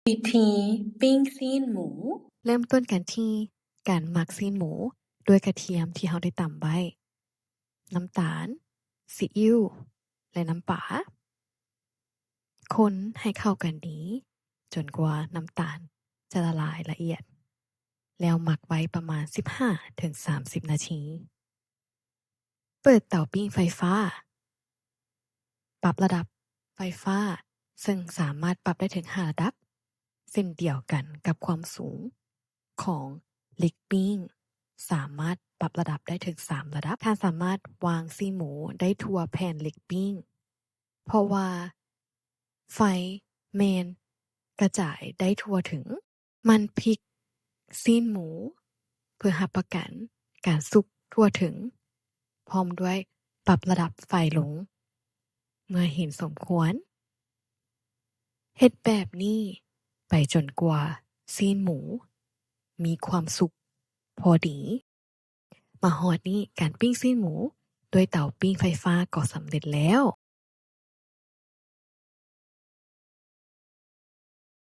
ວິທີປີ້ງຊີ້ນໝູ. ເລີ່ມຕົ້ນກັນທີ່ການໝັກຊີ້ນໝູດ້ວຍກະທຽມທີ່ເຮົາໄດ້ຕຳໄວ້, ນ້ຳຕານ, ຊີອິ້ວ ແລະ ນ້ຳປາ. ຄົນໃຫ້ເຂົ້າກັນດີຈົນກວ່ານ້ຳຕານຈະລະລາຍລະອຽດ, ແລ້ວໝັກໄວ້ປະມານສິບຫ້າເຖິງສາມສິບນາທີ. ເປີດເຕົາປີ້ງໄຟຟ້າ. ປັບລະດັບໄຟຟ້າ, ເຊິ່ງສາມາດປັບໄດ້ເຖິງຫ້າລະດັບ, ເຊັ່ນດຽວກັນກັບຄວາມສູງຂອງເຫຼັກປີ້ງ, ສາມາດປັບລະດັບໄດ້ເຖິງສາມລະດັບ. ທ່ານສາມາດວາງຊີ້ນໝູໄດ້ທົ່ວແຜ່ນເຫຼັກປີ້ງ, ເພາະວ່າໄຟແມ່ນກະຈາຍໄດ້ທົ່ວເຖິງ. ໝັ່ນພິກຊີ້ນໝູເພື່ອຮັບປະກັນການສຸກທົ່ວເຖິງ, ພ້ອມດ້ວຍປັບລະດັບໄຟລົງເມື່ອເຫັນສົມຄວນ. ເຮັດແບບນີ້ໄປຈົນກວ່າຊີ້ນໝູມີຄວາມສຸກພໍດີ. ມາຮອດນີ້, ການປີ້ງຊີ້ນໝູດ້ວຍເຕົາປີ້ງໄຟຟ້າກໍສຳເລັດແລ້ວ.